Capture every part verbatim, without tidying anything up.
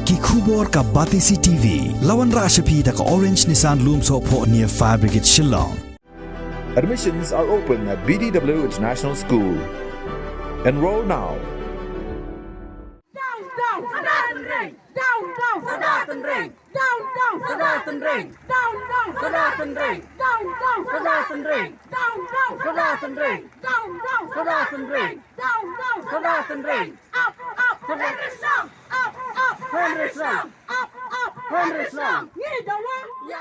Ki khubor ka Batesi T V. La wanrah sha phi da ka Orange Nissan Lumsohphoh near Fire Brigade Shillong. Admissions are open at B D W International School. Enroll now. Down, down, Sardar Tynring. Down, down, Sardar Tynring. Down, down, Sardar Tynring. Down, down, Sardar Tynring. Down, down, Sardar Tynring. Down, down, Sardar Tynring. Down, down, Sardar Tynring. Down, down, Sardar Tynring. Up, up, Sardar Tynring. Up, up, Sardar Tynring. Up, up, Sardar Tynring. Ngi dawa.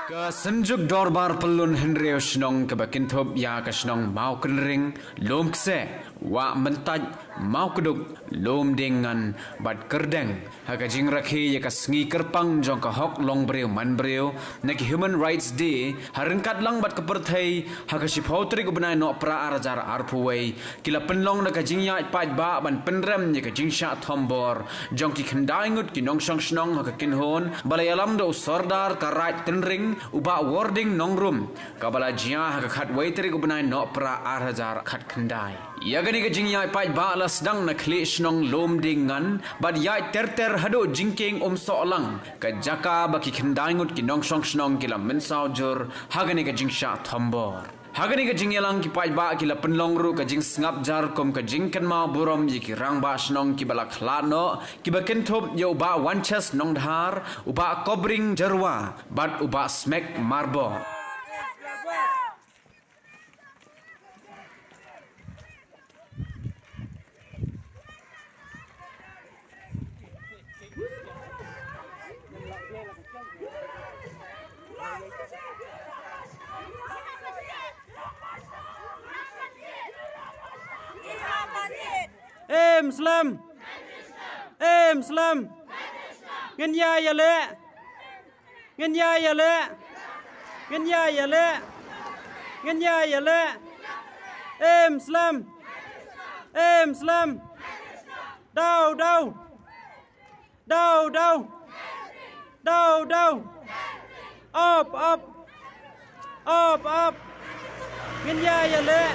Ka Synjuk Dorbar Pyllun Hynriew Shnong kaba kynthup ïa ka shnong Mawkynreng, Lumkseh, Wah Myntait, Mawkduk, Lumdiengngan bad Kyrdeng, ha ka jingrakhe ïa ka sngi kyrpang jong ka hok long briew man briew, na ki Human Rights Day, ha ryngkat lang bad ka pyrthei, ha ka shiphew tarik u bnai Nohprah ar hajar arphew wei, ki la pynlong da ka jingïaid paidbah ban pynrem ïa ka jingshah thombor jong ki khyndai ngut ki nongshong shnong ha ka kynhun ba la ïalam da u Sordar ka Raid Tynring, u Bah Warding Nongrum, kaba la jia ha ka khatwei tarik u bnai Nohprah ar hajar khatkhyndai. Ïa kane ka jingïaid paidbah la sdang na khlieh shnong Lumdiengngan bad ïaid ter ter haduh jingkieng Umsohlang, ka jaka ba ki khyndai ngut ki nongshong shnong ki la mynsaw jur ha kane ka jingshah thombor. Ha kane ka jingïalang ki paidbah ki la pynlong ruh ka jingsngap jar kum ka jingkynmaw burom ïa ki rangbah shnong kiba la khlad noh, kiba kynthup ïa u Bah Wanches Nongdhar, u Bah Kobring Jyrwa bad u Bah Smek Marbok. Em slem. Em slem. Ngin ïa ïaleh. Ngin ïa ïaleh. Ngin ïa ïaleh. Ngin ïa ïaleh. Em slem. Em slem. Daw, daw. Daw, daw. Daw, daw. Op, op. Op, op. Ngin ïa ïaleh.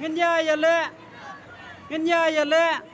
Ngin ïa ïaleh. Ngin ïa ïaleh.